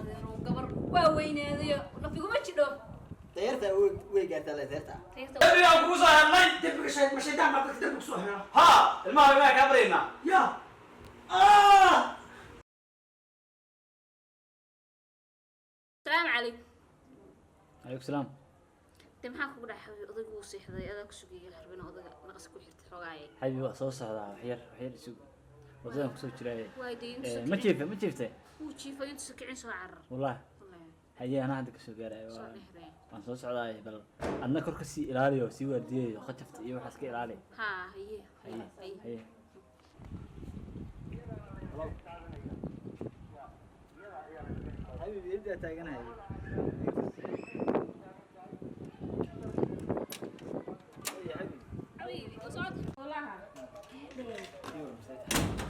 Adeerow, gabar waa weynaadayo, nafiguma jidho. Dayarta way gaartaa le dayarta. Tayarta. Dembigaan kugu soo helnay. Dembiga shay ma shaydaan baa dadka dembiga soo hela? Ha, ilmaha ilmaha kaa baryaynaa. Ya ah. Salaamu calaykum. Calaykum salaam. De maxaa kugu dhacay? Odaygu wuu seexday, adaa ku sugayay harbina odaga naqas ku xirtay xoogaaye. Xabibi, waa soo socdaa, waxyar waxyar isug, waddadan kusoo jiraaye. Waay dee, intuusa Ma kicin. jiife, ma jiiftay? Wuu jiifay, intuusa kicin soo carar. Wallahi. Wallaahi. Haye, anaa hadda kasoo gaaraayo. Soo dhexree. Waan soo socdaay, bal adna kor ka sii ilaaliyo, sii waardiyayo, qajafta iyo waxaas ka ilaali. Haa, haye. Haye. Haye. Haye. Xabibi, intaa taaganahay. Xabiibi, oo socod walaha. Jiifa.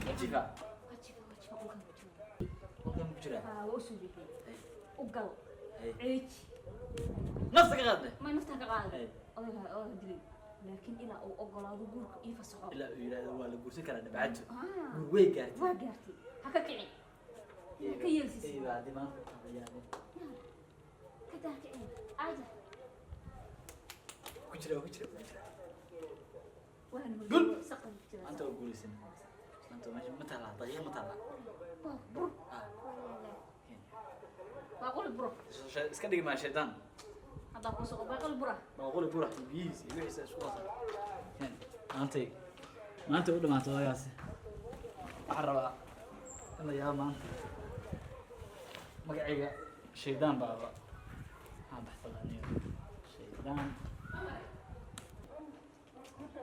Waa jiifa, waa jiifa, qolkan ku jira. Qolkan ku jiraa? Haa, waa usoo jeeday, u gal. Haye. Ceeji. Nafta ka qaadne. May, nafta ka qaaday. Haye. Odayga, odayga dilay, laakiin ilaa uu ogolaado guurka ii fasaxo. Ilaa uu yidhaahdo waa la guursan karaa dhibcato. Ah. Guur way gaartay. Waa gaartay, ha ka kicin, ha ka yeelsis. Eyba, haddii maanta yaabeen. Ka daa kicin aaja. Ku jira, ku jira, ku jira. Waana Gul. saqan ku jira. Maanta waa guulaysan, maanta waa meesha ma taallaa, daqiiqa ma taallaa. Waa bur. Ah. Baaquli buro. Iska dhigi maa shaydaan. Haddaa kuu soqo baaquli bura. Baaquli bura, biyihiisa iyo wixiisa isku qasan. Maantay maanta u dhamaatay odagaasi. Waxaan rabaa in la yaabo maanta magacayga shaydaan baaba waxaan baxsada aniga shaydaan.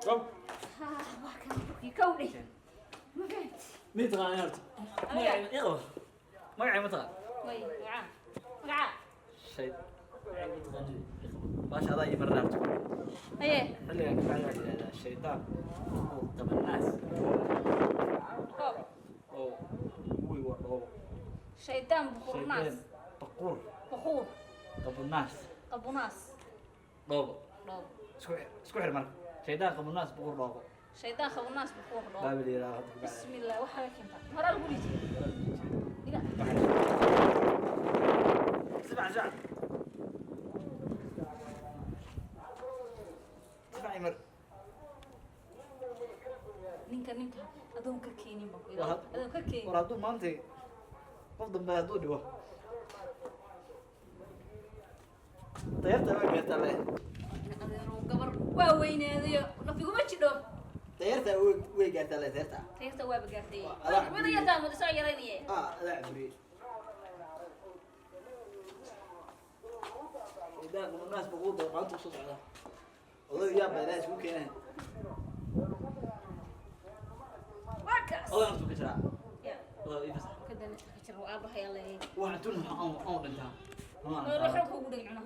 Gob. Haa, waa kan burkii kow dheh, ma fahamti? Mid taqaana horta magacayga ii qabo, magacayga ma taqaan? Way, magacaa, magacaa. Shay magacayga ma taqaanid, ii qabo baasha adaa ii marana horta. Haye. Xilligan ka bacdi waxaa yidhahdaa shaydaan oo qabanaas. Koob. Oo wuy, waa dhoobo. Shaydaan bukurnaas. Shaydaan baquur. Bukuur. Qabunaas. Qabunaas. Dhoobo. Dhoobo. Isku xir, isku xir marka: shaydaan qabunaas buquur dhoobo. Shaydaan qabunaas bukuur dhoobo. Baabil yidhahdaa hadda ku bacdi. Bismillah, waxaa la keentaa horaa lagu dhihi jiray ila. Si fiican, si fiican, si fiican imar. Ninka, ninka adoon ka keenin baan ku War adoon ka keenin. War hadduu maanta qof dambe hadduu dhibo, dayarta waa gaartaa le. Adeerow, gabar waa weynaadayo, nafiguma jidho. Dayarta way gaartaa le dayarta. Tayarta waaba gaartay. Adaa. Mana yartaa muddo soo yaraynaye. Ah, adaa caburiyey. Shaydaan qabunaas buquur dhoobo maanta usoo socdaa, odayga yaa baa Ilaahay isku keenay. Waa kaas. Oday naftu ka jiraa. Ya. Oday ii fasax. Ka dana ka jira, waa aabahay leeyahay. Waxaan tun aan aan dhintaa. Oo la xoog ugu dhigin cunaha,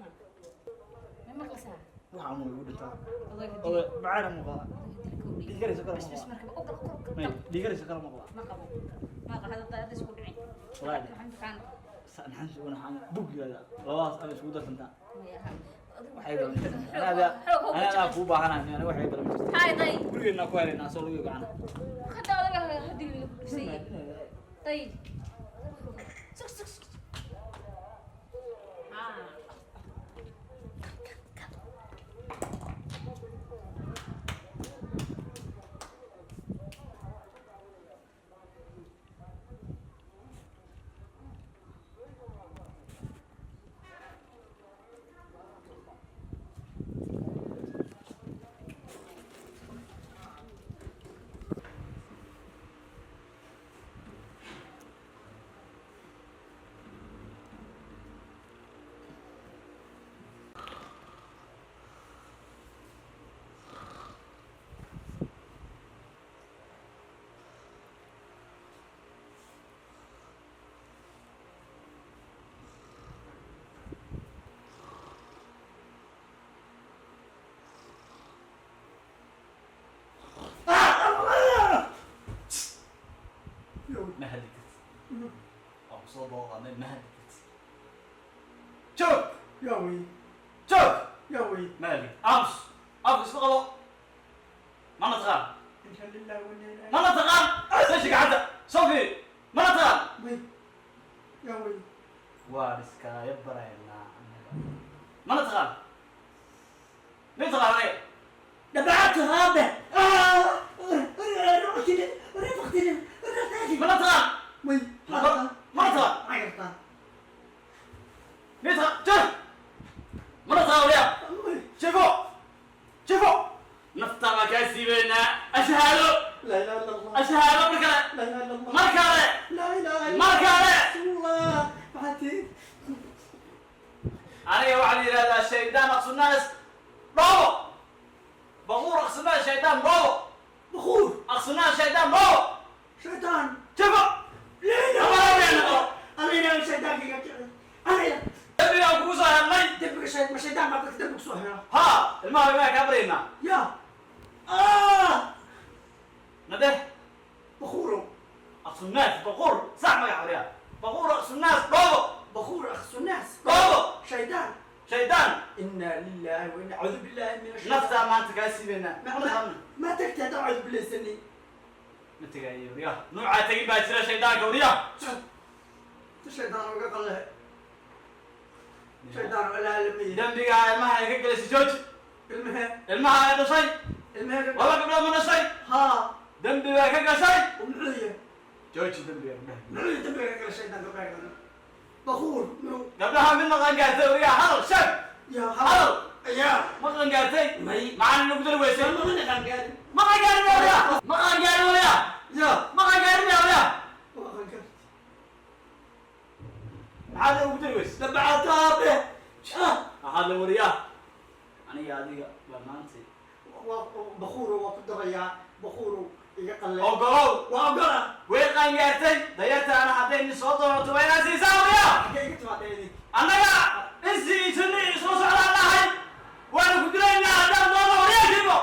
ma maqlaysaa? Waxaan igu dhintaa. Odayga oday macaana muuqda. Dhiigarayso kale bas bas ma markaba u gal kor. may Gal. dhiigarayso kale ma qaba. Ma qabo, ma qabo, hadda hadda isku dhicin. Wallaahi. Maxaan taqaan? Naxan naxan bug yiraahdaa, labadaas ama iskugu darsantaa. Maya ha. Waxay badan anaada anaada kuu baahanahay aniga, waxay badan jirta. Hay day. Gurigeena ku helaynaa soo lagu gacana. Hadda odaga hadii lagu dhufsay day, sug sug sug. Ah. Ma hadli kartid, waa ku soo booqanay, ma hadli kartid, joog. Yaa wey. Joog. Yaa wey. Ma hadli kartid, aamus, afka isku qabo. Mana taqaan? Inna lillahi wa inna ilayhi. Mana taqaan? Meesha gacanta soo fiiri, mana taqaan? Wey, yaa wey. Waan iskaaga baraynaa. Mana taqaan? Ma taqaan aniga? Dhabacatu aabe. Mana taqaan? May. Mana taqaan? Maxay kartaa? Ma taqaan? Jir! Mana taqaan waliyaa? Jifo! Jifo! Naftaa baan kaa siibaynaa. Ashahaado! Laa ilaaha illa Allah. Ashahaado mar kale! Laa ilaaha illa Allah. Mar kale! Laa ilaaha illa Mar kale! Allah. Maxaa tihi? Aniga waxaa la yidhahdaa shaydaan aqsunaas dhoobo. Baquur aqsunaas shaydaan dhoobo. Bakhuur. Aqsunaas shaydaan dhoobo. Shaytaan. Jifo! Laa ilaaha Abaal illa Allah. Alla ilaahay shaydaanka iga jecel. Alla ilaahay. Dambigaan kugu soo helnay. Dembiga shay ma shaydaan baa dadka dembiga soo hela. Haa, ilmaha ilmaha kaa baryaynaa. Ya. Ah! Nadeh. Bakhuuro. Aqsunaas baquur sax magac wariyaa. Baquur aqsunaas dhoobo. Bakhuur akhsunaas. Dhoobo. Shaydaan. Shaydaan. Inna lillahi wa inna acuudu billahi min ash Naftaa maanta kaa siibaynaa. Ma ma tagtay haddaan acuudu billaysanay. Ma tegaayo wariyaa. Nuucaa tegin baa jira shaydaanka wariyaa. Shaydaan uga qalle. Shaydaan ilaaha lama yihi. Dambigaa ilmaha ay ka gelaysa jooji. Ilmahe. Ilmaha ay dhashay. Ilmahe. Laba gabdhood ma dhashay. Haa. Dambi baa ka gashay. Muxuu yahay? Jooji dambiga gabdhaha. Muxuu yahay dambiga ka gala shaydaan gabdhaha gala? Bakhuur. Muxuu? Gabdhaha mid ma qangaartay wariyaa hadal sheeg. Ya Hadal. Ya. Ma qangaartay? May. Macallin ugu dari weysay. Ma qangaarin. Ma qangaarin wariyaa. Ma qangaarin wariyaa. Ya. Ma qangaarin wariyaa. Ma qangaarin. Maxaad ugu dari weysay? Dabacata aabe. Ah. Maxaad la wariyaa? Aniga adiga waa maanta. Waa bakhuuro waa ku darayaa. Bakhuuro iga qalle. Ogolow. Waa ogola. Way qangaartay. Dayartaana hadday nin soo doonato waa inaad siisaa wariyaa. Xaggee iga timaadeen idink? Annaga insi iyo jinni isla socdaan nahay. Waanu ku dilaynaa haddaan doono wariyaa jibo.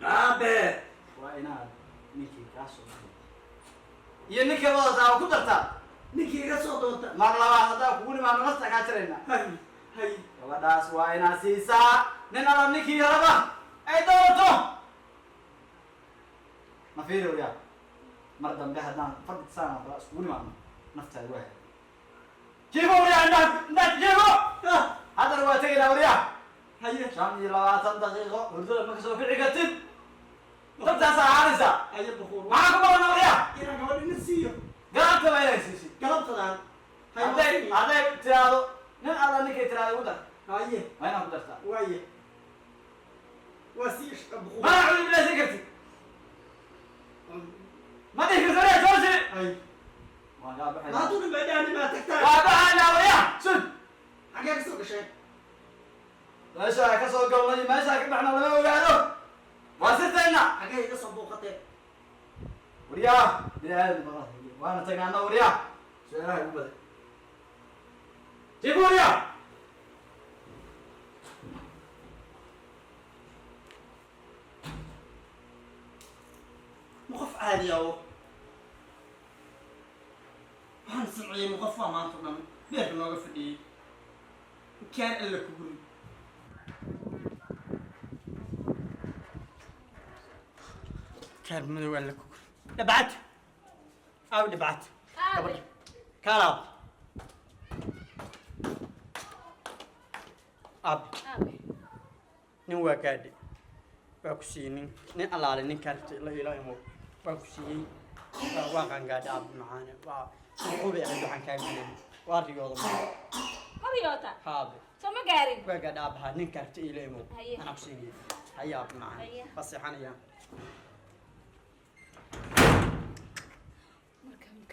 Aabe. Waa inaad ninkii kaa soo iyo ninkii wadataa ku dartaa. Ninkii iga soo doonta. Mar labaad haddaan kugu nimaano nafta kaa jiraynaa. Hay. Hay. Gabadhaas waa inaad siisaa nin alla ninkii raba ay doonato. Ma fiiri wariyaa. Mar dambe haddaan fadhi saan oo kale iskugu nimaano naftaada waa helay. Jiifo wariyaa indhaha indhaha jiifo. Ah. Haddana waa tegaynaa wariyaa. Haye. 25 daqiiqo hurdada ma kasoo kici kartid. Dabtaas ahaanaysaa. Haye bakhuur. Maxaa ku badan wariyaa? Inaan gabadha nin siiyo. Galabta waa inaad siisid. Galabtadaan. Haye. Hadday tiraahdo nin alla ninkay tiraahdo ugu dar. Haye. Waa inaad ku dartaa. Waaye. Waa sii bakhuur. Mana cudur bilaasan kartid. Ma dhihi kartid wariyaa jooji. Hay. Waan kaa baxaynaa. Maanta dhan baa dhahani maa tagtaan. Waa baxaynaa wariyaa. Sug. Xaggee ka soo gasheen? Meesha ka soo galnay meesha ka baxna lama ogaado. Waa sirteenna. Xaggee iga soo booqateen? Wariyaa bini aadam baa waana tagaana wariyaa. Su'aalaha ugu badan. Jiif wariyaa. Ma qof caadi ah oo. Waxaan samciyey ma qof waa maanta o dhan beerka nooga fadhiyey. Kaar alla ku guri. Kaar madow alla ku guri. Dhabacad. Aaw dhabacad. Aabe. Kaalaab. Aabe. Aabe. Nin waa gaadhi. Waa ku siiyey nin. Nin allaale ninkaa rabtay ila ila imo. Waa ku siiyey. Waa qangaadhi aabe macaane. Waa qubi ahayd waxaan kaa guday. Waa riyooda ma. Ma riyoota? Aabe. Soo ma gaarin? Waa gaadhi aabaha ninkaa rabtay ila imo. Haye. Anaa ku siinaya. Haye aabe macaane. Haye. Waa seexanaya.